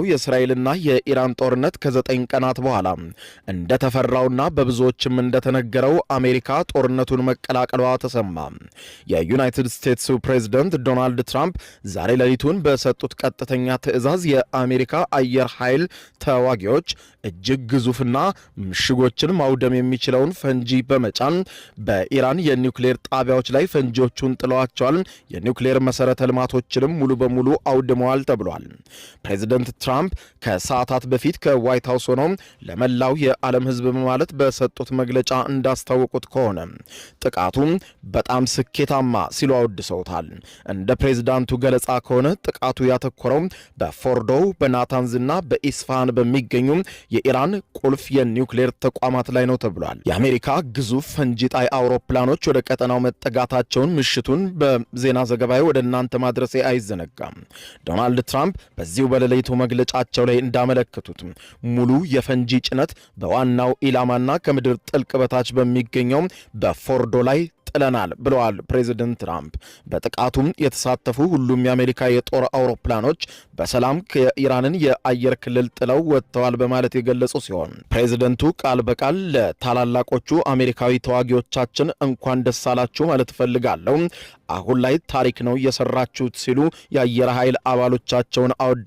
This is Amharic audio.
የእስራኤልና የኢራን ጦርነት ከ9 ቀናት በኋላ እንደተፈራውና በብዙዎችም እንደተነገረው አሜሪካ ጦርነቱን መቀላቀሏ ተሰማ። የዩናይትድ ስቴትሱ ፕሬዝደንት ዶናልድ ትራምፕ ዛሬ ሌሊቱን በሰጡት ቀጥተኛ ትዕዛዝ የአሜሪካ አየር ኃይል ተዋጊዎች እጅግ ግዙፍና ምሽጎችን ማውደም የሚችለውን ፈንጂ በመጫን በኢራን የኒውክሌር ጣቢያዎች ላይ ፈንጂዎቹን ጥለዋቸዋል። የኒውክሌር መሰረተ ልማቶችንም ሙሉ በሙሉ አውድመዋል ተብሏል። ፕሬዚደንት ትራምፕ ከሰዓታት በፊት ከዋይት ሀውስ ሆነው ለመላው የዓለም ሕዝብ በማለት በሰጡት መግለጫ እንዳስታወቁት ከሆነ ጥቃቱ በጣም ስኬታማ ሲሉ አወድሰውታል። እንደ ፕሬዚዳንቱ ገለጻ ከሆነ ጥቃቱ ያተኮረው በፎርዶ፣ በናታንዝና በኢስፋሃን በሚገኙ የኢራን ቁልፍ የኒውክሌር ተቋማት ላይ ነው ተብሏል። የአሜሪካ ግዙፍ ፈንጂ ጣይ አውሮፕላኖች ወደ ቀጠናው መጠጋታቸውን ምሽቱን በዜና ዘገባዬ ወደ እናንተ ማድረሴ አይዘነጋም። ዶናልድ ትራምፕ በዚሁ በሌሊቱ መግለጫቸው ላይ እንዳመለከቱት ሙሉ የፈንጂ ጭነት በዋናው ኢላማና ከምድር ጥልቅ በታች በሚገኘው በፎርዶ ላይ ጥለናል ብለዋል ፕሬዚደንት ትራምፕ። በጥቃቱም የተሳተፉ ሁሉም የአሜሪካ የጦር አውሮፕላኖች በሰላም የኢራንን የአየር ክልል ጥለው ወጥተዋል በማለት የገለጹ ሲሆን፣ ፕሬዚደንቱ ቃል በቃል ለታላላቆቹ አሜሪካዊ ተዋጊዎቻችን እንኳን ደስ አላችሁ ማለት እፈልጋለሁ፣ አሁን ላይ ታሪክ ነው የሰራችሁት ሲሉ የአየር ኃይል አባሎቻቸውን አወድሰዋል።